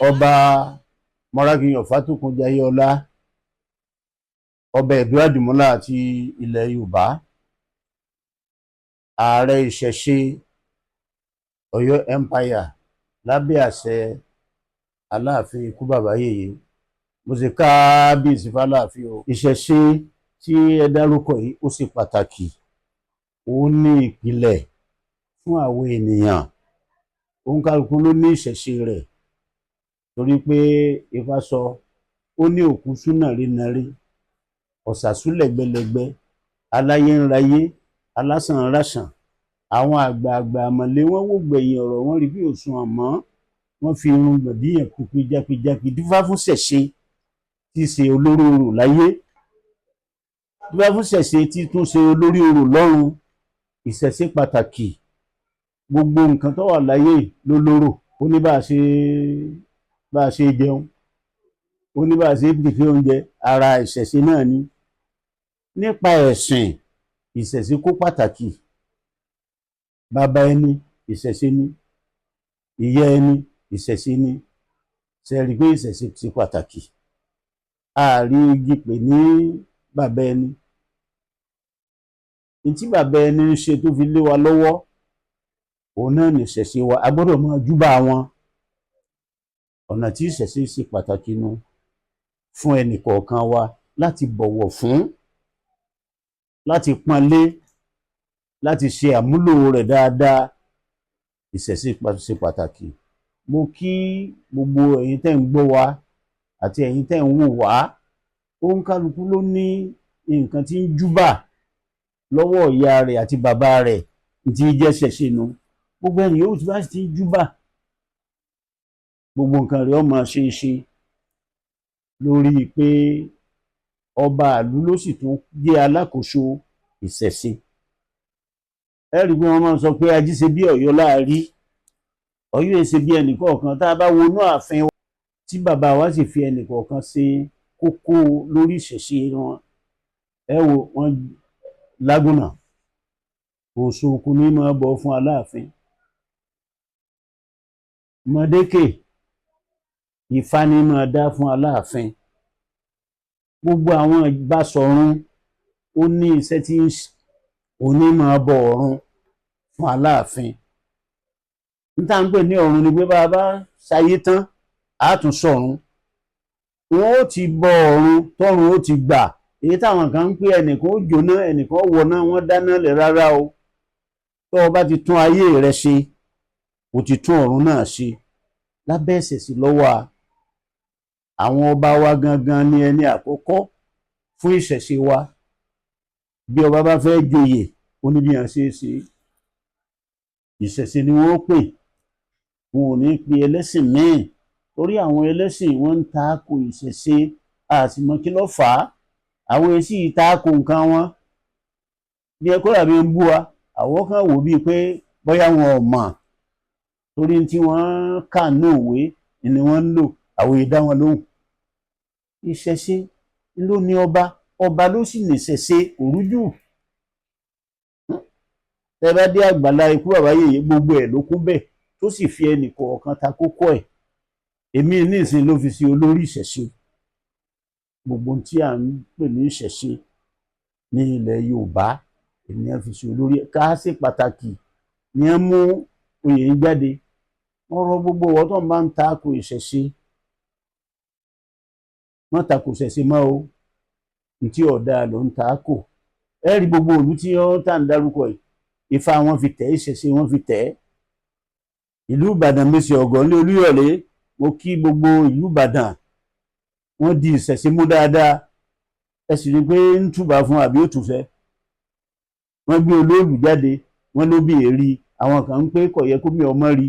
Ọba Mọ́rákìyàn Fátókun Jayéọlá, ọba Ẹ̀dó Àdìmúlà àti ilẹ̀ Yorùbá, ààrẹ ìṣẹ̀ṣe Ọ̀yọ́ Empire lábẹ́ àṣẹ Aláàfin ikú bàbá yèyé. Mo sì kábíyèsí fáláàfin o. Ìṣẹ̀ṣe tí ẹ dárúkọ yìí, ó ṣe pàtàkì, ó ní ìpìlẹ̀ fún àwọn ènìyàn. Òǹkàlùkù ló ní ìṣẹ̀ṣe rẹ̀, torí pé Ifá sọ, ó ní òkú súnà rínarí, ọ̀sàsú lẹ́gbẹ̀lẹ́gbẹ́, aláyé ń rayé, alásàn ń rásàn. Àwọn àgbààgbà àmọ̀lé wọn wò gbẹ̀yìn ọ̀rọ̀ wọn rí bí òsùn, àmọ́ wọ́n fi irun gbọ̀ndíyàn pípé jápijápi dífá fún ṣẹ̀ṣe tí í ṣe olórí orò láyé, dífá fún ṣẹ̀ṣe tí tún ṣe olórí orò lọ́run. Ìṣẹ̀ṣe pàtàkì. Gbogbo nǹkan tó wà láyé ló lóró. Ó ní bá a ṣe jẹun, ó ní bá a ṣe pèsè oúnjẹ. Ara ìṣẹ̀ṣe náà ni. Nípa ẹ̀sìn, ìṣẹ̀ṣe kó pàtàkì. Bàbá ẹni, ìṣẹ̀ṣe ni. Ìyá ẹni, ìṣẹ̀ṣe ni. Ṣe rí i pé ìṣẹ̀ṣe ti pàtàkì? A rí igi pè ní bàbá ẹni. Ní tí bàbá ẹni ń ṣe tó fi lé wa lọ́wọ́, òun náà ní ìṣẹ̀ṣe wa. A gbọ́dọ̀ máa júbà wọn. Ọ̀nà tí ìṣẹ̀ṣe ṣe pàtàkì nu fún ẹnì kọ̀ọ̀kan wa láti bọ̀wọ̀ fún, láti pọ́nlé, láti ṣe àmúlò rẹ̀ dáadáa. Ìṣẹ̀ṣe ṣe pàtàkì. Mo kí gbogbo ẹ̀yin tẹ́ ń gbọ́ wa àti ẹ̀yin tẹ́ ń wò wá. Òǹkálukú ló ní nǹkan tí ń júbà lọ́wọ́ ìyá rẹ̀ àti bàbá rẹ̀ tí jẹ́ ṣẹ̀ṣe nu. Gbogbo ẹni yòówù tí bá sì ti ń júbà, gbogbo nǹkan rẹ̀ ó máa ṣe é ṣe lórí pé ọba ìlú ló sì tún jẹ́ alákòóso ìṣẹ̀ṣe. Ẹ rí i pé wọ́n máa ń sọ pé ají ṣe bí Ọ̀yọ́ láàrí, Ọ̀yọ́ èsè bí ẹnì kọ̀ọ̀kan. Tá a bá wọnú ààfin tí bàbá wa sì fi ẹnì kọ̀ọ̀kan ṣe kókó lórí ìṣẹ̀ṣe wọn, ẹ wo wọn lágùnà òṣòkù ní máa bọ̀ fún Aláàfin Mọ̀dékè, Ifá ní máa dá fún Aláàfin. Gbogbo àwọn Ìbáṣọ̀run, ó ní iṣẹ́ tí òní máa bọ ọ̀run fún Aláàfin. N tá ń pè ní ọ̀run ni pé bá a bá ṣayé tán, á tún sọ̀run. Wọn ó ti bọ ọ̀run, tọ́run ó ti gbà. Èyí táwọn kan ń pè ẹnìkan ó jóná, ẹnìkan ó wọná, wọ́n dáná lẹ̀. Rárá o. Tó o bá ti tún ayé rẹ ṣe, o ti tún ọ̀run náà ṣe. Lábẹ́ ìṣẹ̀ṣe lọ́wọ́ a, àwọn ọba wa gangan ni ẹni àkọ́kọ́ fún ìṣẹ̀ṣe wa. Bí ọba bá fẹ́ joyè, ó ní bí wọ́n ṣe é ṣe. Ìṣẹ̀ṣe ni wọ́n pè, wọn ò ní pe ẹlẹ́sìn míì, torí àwọn ẹlẹ́sìn, wọ́n ń tako ìṣẹ̀ṣe. A sì mọ̀ kí ló fà á. Àwọn èsì tako nǹkan wọn bí ẹ kódà bí ń bú wa, àwọn kan wò bíi pé bóyá wọn ò mọ̀, torí tí wọ́n kà ní òwe ni wọ́n ń lò. Àwọn èdè wọn lóhùn. Ìṣẹ̀ṣe ló ní ọba, ọba ló sì ní ìṣẹ̀ṣe. Kò rújú. Tẹ bá dé àgbàlá ikú bàbá yèyé, gbogbo ẹ̀ ló kún bẹ́ẹ̀, tó sì fi ẹnì kọ̀ọ̀kan ta kókó ẹ̀. Èmi nísìnyí ló fi sí olórí ìṣẹ̀ṣe. Gbogbo tí à ń pè ní ìṣẹ̀ṣe ní ilẹ̀ Yorùbá, ènìyàn fi sí olórí ẹ̀. Ká ṣe pàtàkì ni ẹ mú oyè ń jáde. Wọ́n rọ gbogbo ọwọ́ tó ń bá ń tako ìṣẹ̀ṣe, wọ́n tako ìṣẹ̀ṣe mọ́ o. Ntí ọ̀dà ló ń tako. Ẹ rí gbogbo ìlú tí wọ́n tà ń dárúkọ yìí, Ifá wọn fi tẹ̀, ìṣẹ̀ṣe wọn fi tẹ̀. Ìlú Ìbàdàn, Mèsì Ọ̀gọ́ ní Olúyọ̀lé, mo kí gbogbo ìlú Ìbàdàn. Wọ́n di ìṣẹ̀ṣe mú dáadáa. Ẹ sì rí i pé ń túbà fún àbí ó tún fẹ́. Wọ́n gbé olóòlù jáde, wọ́n ló bí èrí. Àwọn kan ń pé kò yẹ kó mi ọmọ rí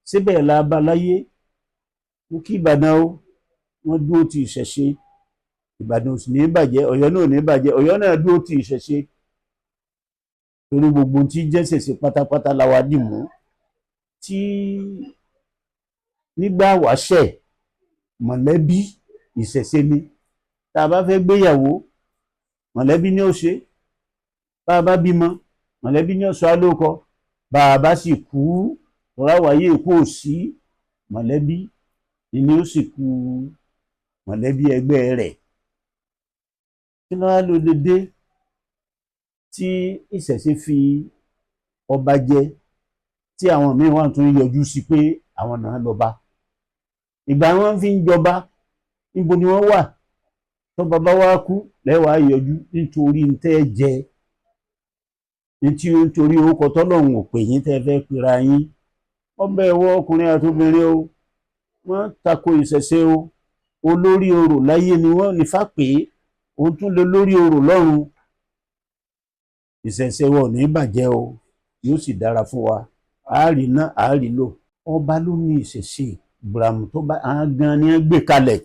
síbẹ̀ la bá láyé. Mo kí Ìbàdàn o. Wọ́n dúró ti ìṣẹ̀ṣe. Ìbàdàn ò sì ní bàjẹ́, Ọ̀yọ́ náà ò ní bàjẹ́. Ọ̀yọ́ náà dúró ti ìṣẹ̀ṣe, torí gbogbo tí jẹ́ ṣẹ̀ṣe pátápátá la wá dì mú. Tí nígbà wáṣẹ̀, mọ̀lẹ́bí, ìṣẹ̀ṣe ni. Tá a bá fẹ́ gbéyàwó, mọ̀lẹ́bí ni ó ṣe. Bá a bá bímọ, mọ̀lẹ́bí ni ó sọ á lóko. Bá a bá sì kú, tọ́ra wáyé kú ò sí, mọ̀lẹ́bí Ni ó sì kú mọ̀lẹ́bí ẹgbẹ́ rẹ̀. Kí ló wá ló lè dé tí ìṣẹ̀ṣe fi ọba jẹ, tí àwọn míín wà tún yọjú sí pé àwọn náà lọ́ba? Ìgbà wọn fi ń jọba, níbo ni wọ́n wà? Tọ́ba bá wá kú lẹ́wàá yọjú nítorí ń tẹ́ jẹ, nítorí orúkọ tọ́lọ́run ò pè yín tẹ́ fẹ́ pera yín. Ọbẹ̀ ẹ̀wọ́ ọkùnrin àti obìnrin o, wọ́n tako ìṣẹ̀ṣe o. Olórí orò láyé ni wọ́n nífà pé òun tún lè lórí orò lọ́run. Ìṣẹ̀ṣe wọn ò ní bàjẹ́ o, yóò sì dára fún wa. Àárí náà àárí lò. Ọba ló ní ìṣẹ̀ṣe gbùràmù tó bá àwọn gan ni wọ́n gbé kalẹ̀,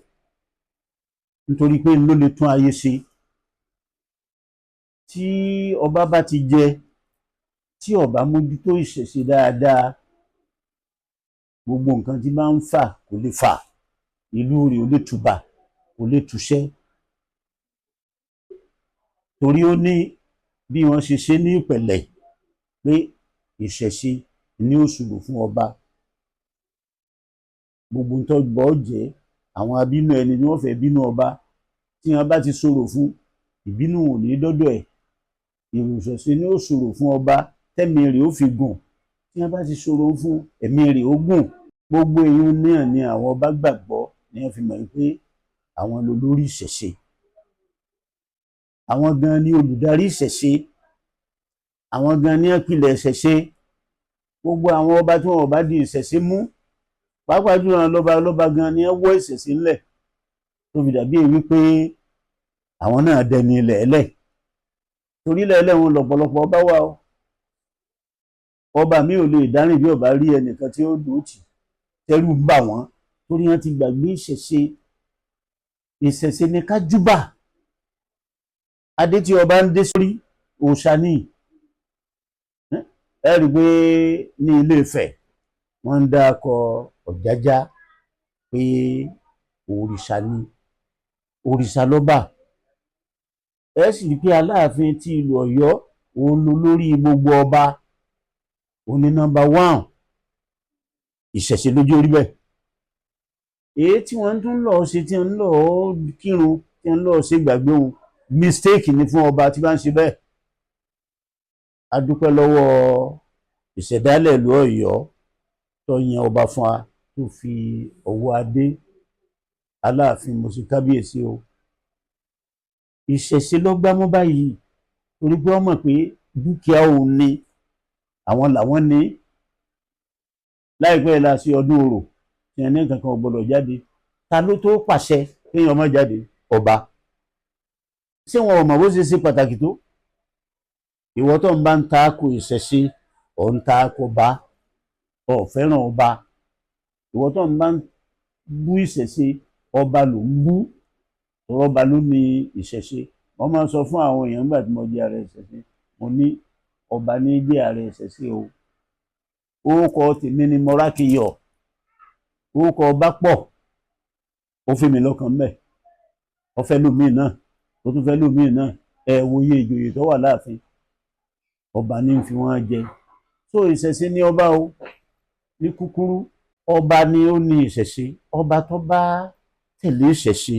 nítorí pé ló lè tún ayé ṣe. Tí ọba bá ti jẹ, tí ọba mójútó ìṣẹ̀ṣe dáadáa, gbogbo nǹkan tí bá ń fà kò lè fà, ìlú rẹ̀ ò lè tùbà, kò lè túṣẹ́. Torí ó ní bí wọ́n ṣe ṣe ní ìpẹ̀lẹ̀ pé ìṣẹ̀ṣe ni ó ṣubú fún ọba. Gbogbo ń tọ́ gbọ́ jẹ́ àwọn abínú ẹni ni wọ́n fẹ́ bínú ọba. Tí wọ́n bá ti sọ̀rọ̀ fún, ìbínú ò ní dọ́dọ̀ ẹ̀. Ìṣẹ̀ṣe ni ó sọ̀rọ̀ fún ọba tẹ́mi rẹ̀ ó fi gùn. Tí wọ́n bá ti sọ̀rọ̀ fún, ẹ̀mí rẹ̀ ó gùn. Gbogbo èyí náà ni àwọn ọba gbàgbọ́, ni wọ́n fi mọ̀ pé àwọn lolórí ìṣẹ̀ṣe. Àwọn gan ni olùdarí ìṣẹ̀ṣe, àwọn gan ni ìpìlẹ̀ ìṣẹ̀ṣe. Gbogbo àwọn ọba tí wọn ò bá di ìṣẹ̀ṣe mú, pàápàá jùlọ lọ́ba lọ́ba gan ni wọ́n wọ́ ìṣẹ̀ṣe ńlẹ̀, tó fi dàbí èyí pé àwọn náà dẹni lẹ̀ẹ́lẹ̀. Torí lẹ̀ẹ́lẹ̀ wọn lọ́pọ̀lọpọ̀ ọba wà o. Ọba mi ò lè dárìn bí ọba rí ẹnìkan tí ó dùn ó tì, tẹ́rù ń bà wọ́n, torí wọ́n ti gbàgbé ìṣẹ̀ṣe. Ìṣẹ̀ṣe ni ká júbà. Adé tí ọba ń dé sórí òòṣà ni. Ẹ rí i pé ní Ilé Ifẹ̀ wọ́n ń dákọ Ọ̀jájá pé òrìṣà ni, òrìṣà lọ́ba. Ẹ sì rí i pé Aláàfin ti ìlú Ọ̀yọ́ òun ló lórí gbogbo ọba, òun ni nọ́mbà 1. Ìṣẹ̀ṣe lójú orí bẹ́ẹ̀. Èyí tí wọ́n tún lọ ṣe, tí wọ́n lọ kírun, tí wọ́n lọ ṣe gbàgbé òun, mistake ni fún ọba tí bá ń ṣe bẹ́ẹ̀. A dúpẹ́ lọ́wọ́ ìṣẹ̀dálẹ̀ ìlú Ọ̀yọ́ tó yan ọba fún wa, tó fi ọwọ́ adé Aláàfin. Mo sì kábíyèsí o. Ìṣẹ̀ṣe ló gbámú báyìí, torí pé wọ́n mọ̀ pé dúkìá òun ni, àwọn làwọn ní. Láìpẹ́ la ṣe ọdún orò tí ẹni kankan ò gbọdọ̀ jáde. Ta ló tó pàṣẹ kéèyàn má jáde? Ọba. Ṣé wọn ò mọ̀ bó ṣe ṣe pàtàkì tó? Ìwọ tó ń bá ń ta ko ìṣẹ̀ṣe, ọ̀ ń ta ko bá, ọ̀ fẹ́ràn ọba. Ìwọ tó ń bá ń bú ìṣẹ̀ṣe, ọba ló ń bú, ọba ló ní ìṣẹ̀ṣe. Wọ́n máa ń sọ fún àwọn èèyàn nígbà tí mo jẹ́ ààrẹ ìṣẹ̀ṣe, mo ní ọba ní jẹ́ ààrẹ ìṣẹ̀ṣe o. Orúkọ tèmi ni Mọ́rákìyọ̀, orúkọ ọba pọ̀, ó fi mi lọ́kàn mbẹ̀, ó fẹ́ lómìn náà, ó tún fẹ́ lómìn náà. Ẹ wo iye ìjòyè tó wà láàfin, ọba ní fi wọ́n jẹ. So ìṣẹ̀ṣe ní ọba o. Ní kúkúrú, ọba ni ó ní ìṣẹ̀ṣe. Ọba tó bá tẹ̀lé ìṣẹ̀ṣe,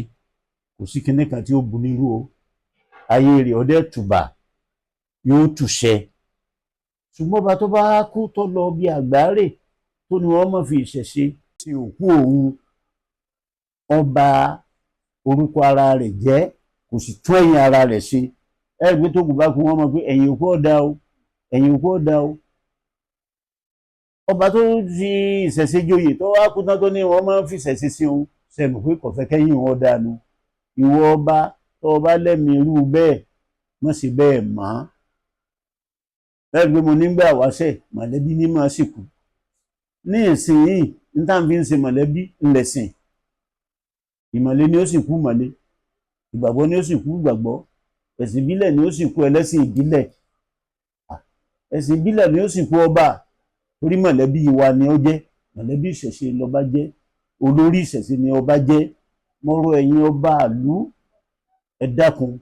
kò sí kinní kan tí ó bu nírú o. Ayé rẹ̀ ọdẹ tùbà, yóò túṣẹ. Ṣùgbọ́n ọba tó bá kú tó lọ bí àgbáre, tó ní wọ́n máa fi ìṣẹ̀ṣe sí òkú òun, ọba orúkọ ara rẹ̀ jẹ́, kò sì tún ẹ̀yìn ara rẹ̀ ṣe. Ẹ gbé tó kù bá kú, wọ́n mọ̀ pé ẹ̀yìn òkú ọ̀dà o, ẹ̀yìn òkú ọ̀dà o. Ọba tó fi ìṣẹ̀ṣe joyè tó wá kú tán tó ní wọ́n máa ń fi ìṣẹ̀ṣe sí òun, sẹ́mi pé kò fẹ́ kẹ́yìn wọn dànù. Ìwọ ọba tó ọba lẹ́mìí irú bẹ́ẹ̀, mọ̀ sí bẹ́ẹ̀ mọ́. Bẹ́ẹ̀ gbé mo nígbà wáṣẹ̀ mọ̀lẹ́bí ní máa sì kú. Ní ìsinyìí ní tá à ń fi ń ṣe mọ̀lẹ́bí ńlẹ̀sìn. Ìmọ̀le ni ó sì kú mọ̀le, ìgbàgbọ́ ni ó sì kú ìgbàgbọ́, ẹ̀sìn ìbílẹ̀ ni ó sì kú ẹlẹ́sìn ìbílẹ̀, ẹ̀sìn ìbílẹ̀ ni ó sì kú ọba, torí mọ̀lẹ́bí wa ni ó jẹ́, mọ̀lẹ́bí ìṣẹ̀ṣe lọba jẹ́, olórí ìṣẹ̀ṣe ni ọba jẹ́. Mo rọ̀ ẹ̀yin ọba ìlú, ẹ dákun,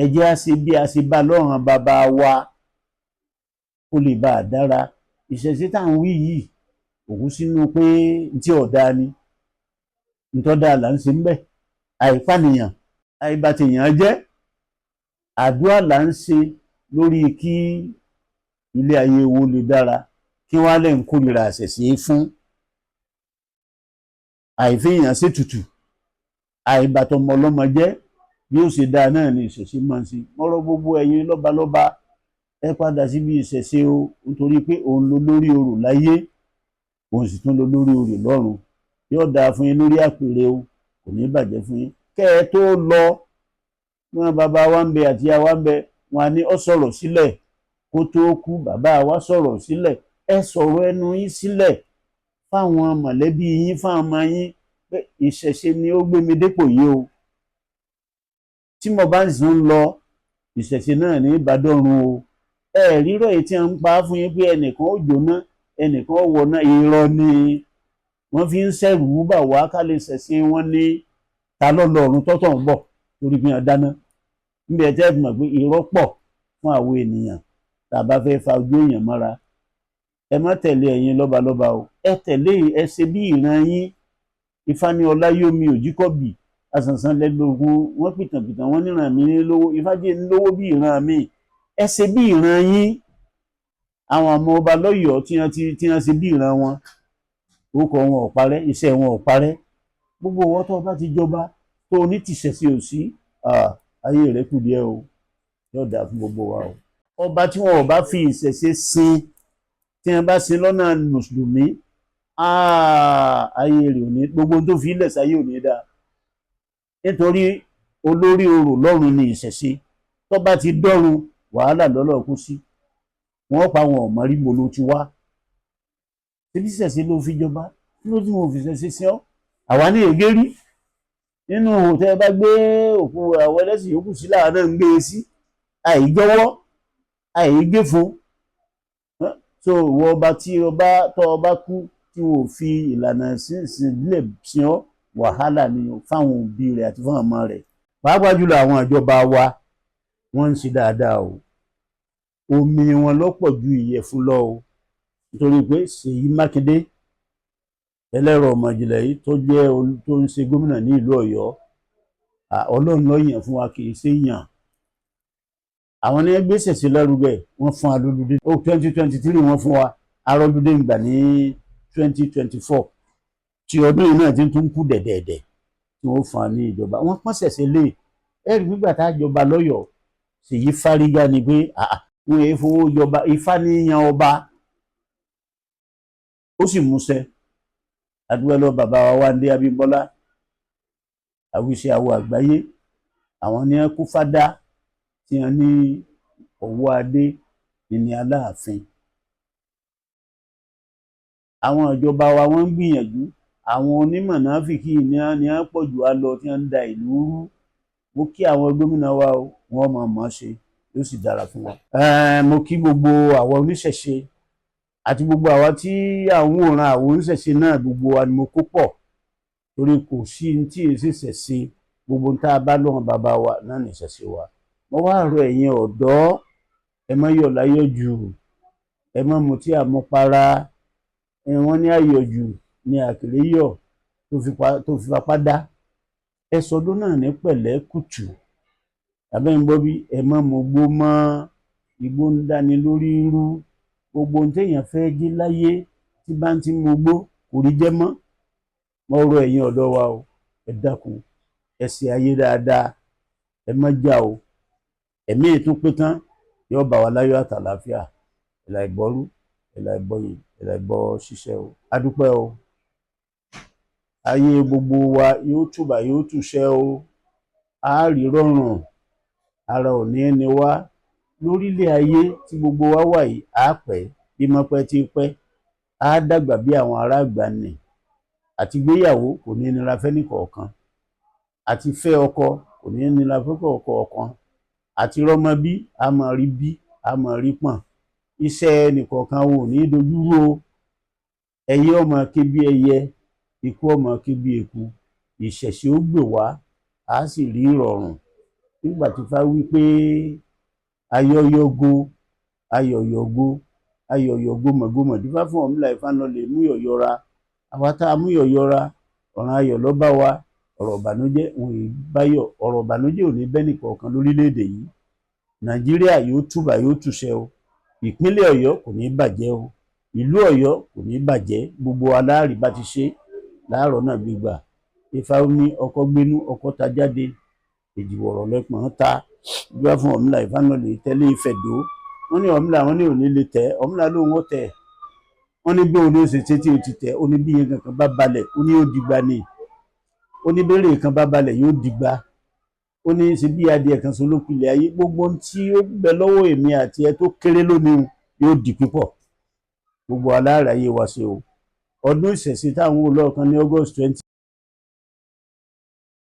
ẹ jẹ́ á ṣe bí a ṣe bá lọ́rùn bàbá wa, kó lè bá a dára. Ìṣẹ̀ṣe tá à ń wí yìí òkú sínú pé tí ọ̀dà ni. Ntọ́da là ń ṣe ń bẹ̀, àìpànìyàn, àìbàtìyàn jẹ́, àdúrà là ń ṣe lórí kí ilé ayé wo lè dára. Kí wọ́n á lè ń kórìíra àṣẹ̀ṣe fún àìfihàn ṣètùtù, àìbàtọmọ ọlọ́mọ jẹ́, bí ó ṣe dáa náà ni ìṣẹ̀ṣe máa ń ṣe. Mọ́rọ́ gbogbo ẹ̀yin lọ́balọ́ba, ẹ padà síbi ìṣẹ̀ṣe o, nítorí pé òun ló lórí orò láyé, òun sì tún ló lórí orò lọ́run. Yóò dáa fún yín lórí àpèrè o, kò ní bàjẹ́ fún yín. Kẹ́ ẹ tó lọ, wọn bàbá wa ń bẹ àti ìyá wa ń bẹ, wọn á ní ọ sọ̀rọ̀ sílẹ̀ kó tó kú. Bàbá wa sọ̀rọ̀ sílẹ̀, ẹ sọ̀rọ̀ ẹnu yín sílẹ̀ fáwọn mọ̀lẹ́bí yín, fáwọn ọmọ yín, pé ìṣẹ̀ṣe ni ó gbé mi dépò yìí o. Tí mo bá ń sùn lọ, ìṣẹ̀ṣe náà ní ìbádọ́run o. Ẹ rírọ̀ èyí tí wọ́n ń pa fún yín pé ẹnìkan ó jóná, ẹnìkan ó wọná, irọ́ ni wọ́n fi ń ṣẹ̀rù bà wá ká lè ṣẹ̀sìn wọn. Ní ta lọ́lọ́run tọ́tọ̀ ń bọ̀ torí fi hàn dáná níbi ẹ̀ tẹ́ fi mọ̀ pé irọ́ pọ̀ fún àwọn ènìyàn tá a bá fẹ́ fa ojú èèyàn mọ́ra. Ẹ má tẹ̀lé ẹ̀yin lọ́balọ́ba o, ẹ tẹ̀lé, ẹ ṣe bí ìran yín. Ifá ní ọlá yómi òjíkọ̀bì àsànsàn lẹ́gbẹ̀rún, wọ́n pìtànpìtàn, wọ́n níran mi lówó. Ifá jẹ́ ń lówó bí ìran mi. Ẹ ṣe bí ìran yín. Àwọn ọmọ ọba lọ́yọ̀ọ́ tí wọ́n ṣe bí ìran wọn, orúkọ wọn ò parẹ́, iṣẹ́ wọn ò parẹ́. Gbogbo owó tó bá ti jọba tó o ní tìṣẹ̀ṣe ò sí, ayé rẹ̀ kù díẹ̀ o. Yóò dáa fún gbogbo wa o. Ọba tí wọn ò bá fi ìṣẹ̀ṣe sin, tí wọn bá sin lọ́nà mùsùlùmí, ayé rẹ̀ ò ní, gbogbo ohun tó fi ilẹ̀ sáyé ò ní dáa, nítorí olórí orò lọ́run ni ìṣẹ̀ṣe. Tó bá ti dọ́run, wàhálà lọ́lọ́ kú sí. Wọ́n pa àwọn ọ̀mọ́ rí mo ló ti wá. Ṣebí ìṣẹ̀ṣe ló fi jọba? Kí ló tí wọn ò fi ìṣẹ̀ṣe sí ọ́? Àwa ní ègé rí nínú òtẹ́ bá gbé òkú àwọn ẹlẹ́sìn yòókù sí, láwọn náà ń gbé e sí, àìjọwọ́, àìgéfo. So ìwọ ọba tí ọba tọ́ ọba kú tí wọn ò fi ìlànà ìsìn ìbílẹ̀ sin ọ́, wàhálà ni fáwọn òbí rẹ̀ àti fáwọn ọmọ rẹ̀. Pàápàá jùlọ àwọn ìjọba wa, wọ́n ń ṣe dáadáa o. Omi wọn lọ́pọ̀ ju ìyẹ̀fun lọ o, nítorí pé Ṣèyí Mákindé, ẹlẹ́rọ ọmọ ìjìnlẹ̀ yìí tó jẹ́ tó ń ṣe gómìnà ní ìlú Ọ̀yọ́, Ọlọ́run ló yàn fún wa, kì í ṣe yàn. Àwọn ní ẹgbẹ́ ṣẹ̀ṣẹ̀ lárugẹ, wọ́n fún wa lólùdé ó 2023, wọ́n fún wa arọ́lùdé ìgbà ní 2024. Tí ọdún yìí náà ti tún kú dẹ̀dẹ̀dẹ̀ tí wọ́n fún wa ní ìjọba, wọ́n pọ́n ṣẹ̀ṣẹ̀ lé. Ẹ̀rí nígbà tá a jọba lọ́yọ̀ọ́, Ṣèyí fárígá ni pé wọn èé fowó jọba, Ifá ní yan ọba, ó sì múṣẹ. Adúgbò lọ bàbá wa Wándé Abímbọ́lá, àwíṣe àwọ àgbáyé, àwọn ní kú fádá tí wọn ní ọwọ́ adé ní Aláàfin. Àwọn ìjọba wa, wọ́n ń gbìyànjú. Àwọn onímọ̀ náfìkì ní wọ́n pọ̀ jù á lọ tí wọ́n ń da ìlú rú. Mo kí àwọn gómìnà wa o, wọ́n mọ̀ mọ̀ ṣe, yóò sì dára fún wa. Mo kí gbogbo àwọn oníṣẹ̀ṣe àti gbogbo àwa tí àwọn òran àwọn oníṣẹ̀ṣe náà, gbogbo wa ni mo kó pọ̀, torí kò sí ní tí èsì ṣẹ̀ṣe. Gbogbo tá a bá lọ́wọ́n bàbá wa náà ní ìṣẹ̀ṣe wa. Mo wá rọ ẹ̀yin ọ̀dọ́, ẹ má yọ̀ láyọ̀ jù, ẹ má mutí àmupara. Wọ́n ní àyọ̀jù ní àkèré yọ̀ tó fi fapá dá. Ẹ sọdún náà ní pẹ̀lẹ́ kùtù abẹ́ ń gbọ́ bí. Ẹ má mugbó mọ́, igbó ń dáni lórí rú. Gbogbo ohun téèyàn fẹ́ jí láyé, tí bá ń ti mugbó, kò rí jẹ́ mọ́. Mo rọ ẹ̀yin ọ̀dọ́ wa o, ẹ dákun, ẹ ṣe ayé dáadáa, ẹ má jà o. Ẹ̀mí ètò pé tán yóò bá wa láyọ̀ àtàlàáfíà, ẹ̀là ìbọrú, ẹ̀là ìbọyè, ẹ̀là ìbọ ṣiṣẹ́ o. Adúpẹ́ o. Ayé gbogbo wa yóò tùbà, yóò tùṣẹ́ o. A rí rọrùn, ara ò ní ẹni wá lórílẹ̀ ayé tí gbogbo wa wà yìí. Á pẹ́ bí mọ́pẹ́ tí pẹ́, á dàgbà bí àwọn ará àgbà nì. Àti gbéyàwó kò ní nira fẹ́nìkọ̀ọ̀kan, àti fẹ́ ọkọ kò ní nira fẹ́nìkọ̀ọ̀kan, àti rọ́mọ bí, a máa rí bí, a máa rí pọ̀n. Iṣẹ́ ẹnìkọ̀ọ̀kan ò ní dojúrú o. Ẹyẹ ọmọ ké bí ẹyẹ, ikú ọmọ ké bí eku. Ìṣẹ̀ṣe ó gbè wá, á sì rí ìrọ̀rùn. Nígbà tí Ifá wí pé ayọyọgo ayọyọgo ayọyọgo mọ̀gòmọ̀ dífá fún Ọ̀rúnmìlà, Ifá náà lè mú yọ̀yọ́ra. Àwa tá a mú yọ̀yọ́ra. Ọ̀ràn ayọ̀ ló bá wa. Ọ̀rọ̀ ìbànújẹ́ òun ìbáyọ̀, ọ̀rọ̀ ìbànújẹ́ ò ní bẹ́ẹ̀ nìkọ̀ọ̀kan lórílẹ̀‐èdè yìí. Nàìjíríà yóò túbà, yóò túṣẹ o. Ìpínlẹ̀ Ọ̀yọ́ kò ní bàjẹ́ o. Ìlú Ọ̀yọ́ kò ní bàjẹ́. Gbogbo aláàrí bá ti ṣe láàárọ̀ náà gbígbà. Ifá ní ọkọ gbénú, ọkọ ta jáde, èjìwọ̀rọ̀ lẹ́pọ̀n ta gbígbá fún Ọ̀rúnmìlà. Ifá náà lè tẹ́lẹ̀ Ifẹ̀ dó. Wọ́n ní Ọ̀rúnmìlà, wọ́n ní òní lè tẹ́. Ọ̀rúnmìlà lóun ó tẹ̀. Wọ́n ní bí òun ní ó ṣe ṣe tí ó ti tẹ̀. Ó ní bí yẹn kankan bá balẹ̀, ó ní ó dìgbà ni. Ó ní bẹ́rẹ̀ kan bá balẹ̀, yóò dìgbà. Ó ní ṣe bí adìẹ kan so lópinlẹ̀ ayé. Gbogbo ohun tí ó bẹ lọ́wọ́ èmi àti ẹ tó kéré lónìí yóò di púpọ̀. Gbogbo aláàráyé wa ṣe o. Ọdún ìṣẹ̀ṣe táwọn wò lọ́ọ̀kan ní August 20.